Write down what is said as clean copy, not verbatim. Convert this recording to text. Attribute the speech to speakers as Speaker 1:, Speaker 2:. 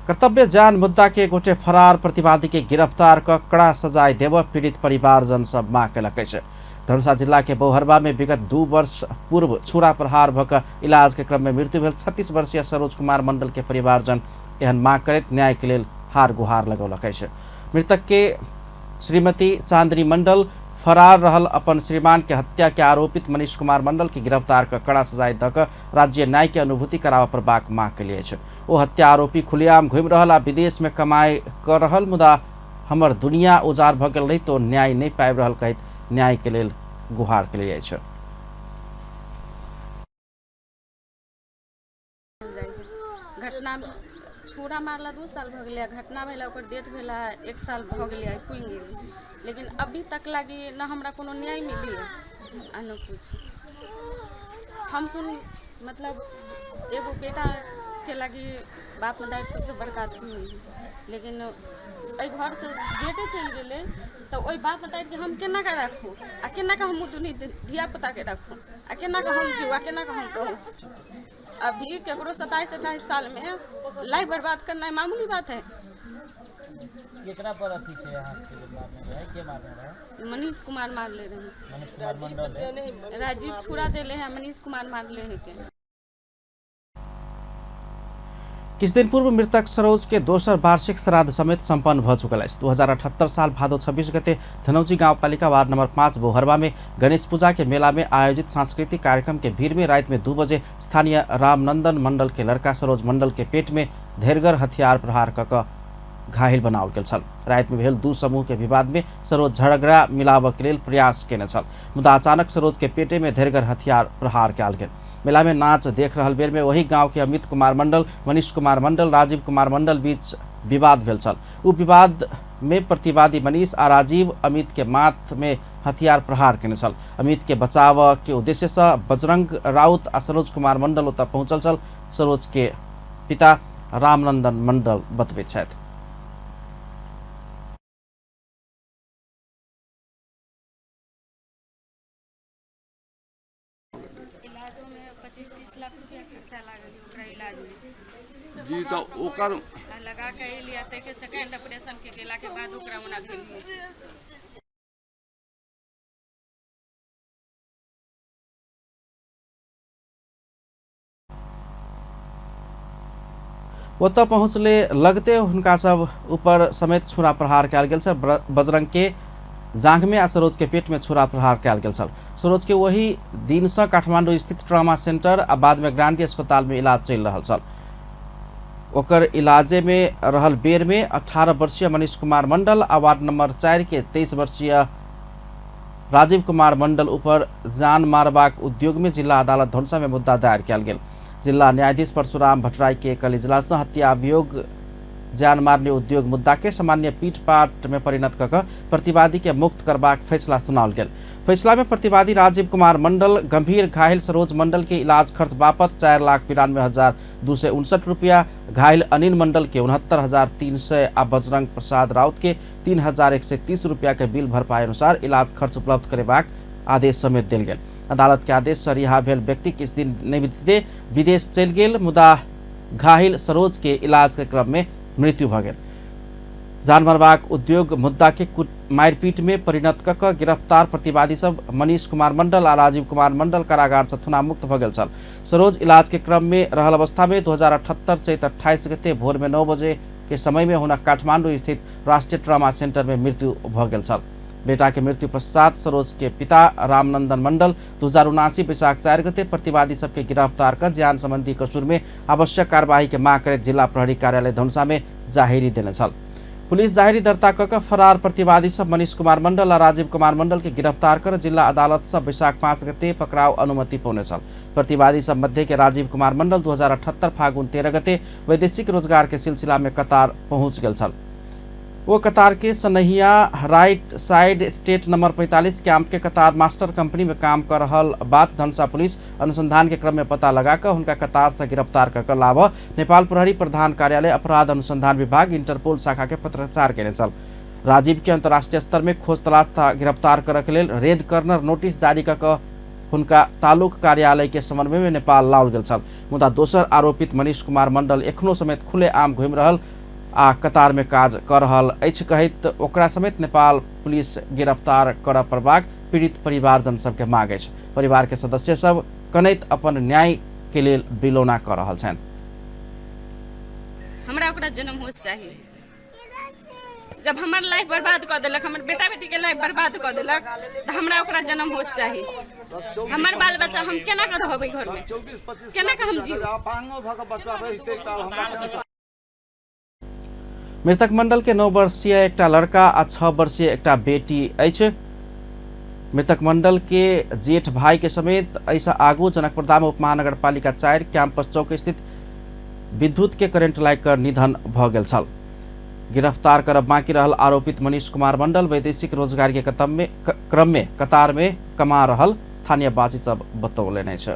Speaker 1: कर्तव्य जान मुद्दा के गोटे फरार प्रतिवादी के गिरफ्तार क कड़ा सजाय देव पीड़ित परिवारजन सब मांग केलक अछि। धनुषा जिला के बौहरबा में विगत 2 वर्ष पूर्व छुरा प्रहार भ क इलाज के क्रम में मृत्यु भेल 36 वर्षीय सरोज कुमार मंडल के परिवारजन एहन मांग करैत न्याय के लेल हार गुहार लगौलक अछि। मृतक के श्रीमती चांदनी मंडल फरार रहल अपन श्रीमान के हत्या के आरोपित मनीष कुमार मंडल के गिरफ्तार क कड़ा सजाय द क राज्य न्याय के अनुभूति कराबऽ पड़बाक मांग केली अछि। ओ हत्या आरोपी खुलेआम घुमि रहल आ विदेश में कमाई क रहल, मुदा हमर दुनिया उजाड़ भ गेल रहितो न्याय नहि पाबि रहल कहैत न्याय के लेल गुहार केली अछि।
Speaker 2: घटना छुरा मारला 2 साल भऽ गेलै, घटना भेला ओकर डेथ भेला 1 साल भऽ गेलै, आइ पुरि गेलै, लेकिन अभी तक लागी न हमरा कोनो न्याय मिली आ न कुछ। हम सुन मतलब एगो बेटाके लागी बाप दाइ सबसँ बड़का अथी होइ हइ, लेकिन एहि घरसँ बेटे चलि गेलै तऽ ओहि बाप दाइके हम केनाके राखू आ केनाके हम दुनू धियापुताके राखू आ केनाके हम जीउ आ केनाके हम रहू। अभी केकरो 27-28 साल में लाइफ बर्बाद करना मामूली बात है।
Speaker 3: केकरा पर अथी छै अहाँके जे मारने रहै, के मारने रहै?
Speaker 2: मनीष कुमार मारले रहे।
Speaker 3: मनीष कुमार मंडल है।
Speaker 2: राजीव छुरा देले है, मनीष कुमार मारले है के।
Speaker 1: किछु दिन पूर्व मृतक सरोज के दोसर वार्षिक श्राद्ध समेत सम्पन्न भ चुकल अछि। 2078 साल भादो 26 गते धनौजी गाउँपालिका वार्ड नंबर 5 बोहरबा में गणेश पूजा के मेला में आयोजित सांस्कृतिक कार्यक्रम के भीड़ में रात में 2 बजे स्थानीय रामनंदन मंडल के लड़का सरोज मंडल के पेट में धेरगर हथियार प्रहार क क घायल बनाओल गेल छल। रात में भेल 2 समूह के विवाद में सरोज झगड़ा मिलाबऽ के लेल प्रयास केने छल, मुदा अचानक सरोज के पेटे में धेरगर हथियार प्रहार कयल गेल। मेला में नाच देख रहल बेर में वही गांव के अमित कुमार मंडल, मनीष कुमार मंडल, राजीव कुमार मंडल बीच विवाद भेल छल। उ विवाद में प्रतिवादी मनीष आ राजीव अमित के माथ में हथियार प्रहार केने छल। अमित के बचाव के उद्देश्य से बजरंग राउत आ सरोज कुमार मंडल ओतऽ पहुंचल छल। सरोज के पिता रामनंदन मंडल बतबैत छथि।
Speaker 2: इलाजो में 25-30 लाख रुपया खर्चा लागल ओकरा इलाज में
Speaker 4: जी, तो ओकर
Speaker 2: लगा के एलिया तैके सेकेंड ऑपरेशन के गेला के बाद ओकरा ओना भेल।
Speaker 1: ओतऽ पहुँचले लगते हुनका सब ऊपर समेत छुरा प्रहार कयल गेल छल। बजरंग के जांघ में आ सरोज के पेट में छुरा प्रहार कयल गेल छल। सरोज के वही दिन से काठमांडू स्थित ट्रामा सेंटर आ बाद में ग्रांडी अस्पताल में इलाज चलि रहल छल। ओकर इलाजे में रहल बेर में 18 वर्षीय मनीष कुमार मंडल आ वार्ड नंबर 4 के 23 वर्षीय राजीव कुमार मंडल ऊपर जान मारबाक उद्योग में जिला अदालत धनुषा में मुद्दा दायर कयल गेल। जिला न्यायाधीश परशुराम भट्टराई के एकल इजलास हत्या अभियोग जान मारने उद्योग मुद्दा के सामान्य पीठपाठ में परिणत क क प्रतिवादी के मुक्त करबाक फैसला सुनाओल गेल। फैसला में प्रतिवादी राजीव कुमार मंडल गंभीर घायल सरोज मंडल के इलाज खर्च बापत 4,92,259 रुपया, घायल अनिल मंडल के 69,300 आ बजरंग प्रसाद राउत के 3,130 रुपया के बिल भरपाई अनुसार इलाज खर्च उपलब्ध करेबाक आदेश समेत देल गेल। अदालत के आदेश से रिहा भेल व्यक्ति किछु दिन नहि बीतते विदेश चलि गेल, मुदा घायल सरोज के इलाज के क्रम में मृत्यु भ गेल। जान मारबाक उद्योग मुद्दा के मारिपीट में परिणत क क गिरफ्तार प्रतिवादी सब मनीष कुमार मंडल आ राजीव कुमार मंडल कारागार से थुना मुक्त भ गेल छल। सरोज इलाज के क्रम में रहल अवस्था में 2078 चैत 28 गते भोर में 9 बजे के समय में हुनक काठमांडू स्थित राष्ट्रीय ट्रामा सेंटर में मृत्यु भ गेल छल। बेटा के मृत्यु पश्चात सरोज के पिता रामनंदन मंडल 2079 वैशाख 4 गते प्रतिवादी सबके गिरफ्तार कर जान संबंधी कसूर में आवश्यक कार्यवाही के मांग करैत जिला प्रहरी कार्यालय धनुषा में जाहिरी देने छल। पुलिस जाहिरी दर्ता क क फरार प्रतिवादी सब मनीष कुमार मंडल आ राजीव कुमार मंडल के गिरफ्तार कर जिला अदालत से वैशाख 5 गते पकड़ाव अनुमति पौने छल। प्रतिवादी सब मध्य के राजीव कुमार मंडल 2078 फागुन 13 गते वैदेशिक रोजगार के सिलसिला में कतार पहुंच गेल छल। वो कतार के सनहिया right side state number 45 camp के कतार मास्टर कंपनी में काम कर रहल बात धनुषा पुलिस अनुसंधान के क्रम में पता लगाकर उनका कतार से गिरफ्तार कर लाभ नेपाल प्रहरी प्रधान कार्यालय अपराध अनुसंधान विभाग इंटरपोल शाखा के पत्राचार केने छल। राजीव के अंतर्राष्ट्रीय स्तर में खोज तलाश था गिरफ्तार करके लेल रेड कर्नर नोटिस जारी कर हुनका तालुक कार्यालय के समन्वय में नेपाल लाओल गेल छल। मुदा दोसर आरोपित मनीष कुमार मंडल एखनो समेत खुले आम घुमि रहल आ कतार में काज कर रहल अछि कहैत ओकरा समेत नेपाल पुलिस गिरफ्तार करऽ पड़बाक पीड़ित परिवारजन सबके मांग अछि। परिवार के सदस्य सब कनैत अपन न्याय के लेल बिलौना कर रहल छनि।
Speaker 2: हमरा ओकरा जन्म होश चाही। जब हमर लाइफ बर्बाद कऽ देलक, हमर बेटा बेटी के लाइफ बर्बाद कऽ देलक, तऽ हमरा ओकरा जन्म होश चाही। हमर बाल बच्चा हम केना कऽ रहबै घर में, केना कऽ हम जीव।
Speaker 1: मृतक मंडल के 9 वर्षीय एकटा लड़का आ 6 वर्षीय एकटा बेटी अछि। मृतक मंडल के जेठ भाई के समेत एहिसँ आगू जनकपुरधाम उपमहानगरपालिका 4 कैंपस चौक स्थित विद्युत के करेंट लागि कऽ निधन भऽ गेल छल। गिरफ्तार करब बाकी रहल आरोपित मनीष कुमार मंडल वैदेशिक रोजगार के क्रम में कतार में कमा रहल स्थानीयवासी सब बतौलनि अछि।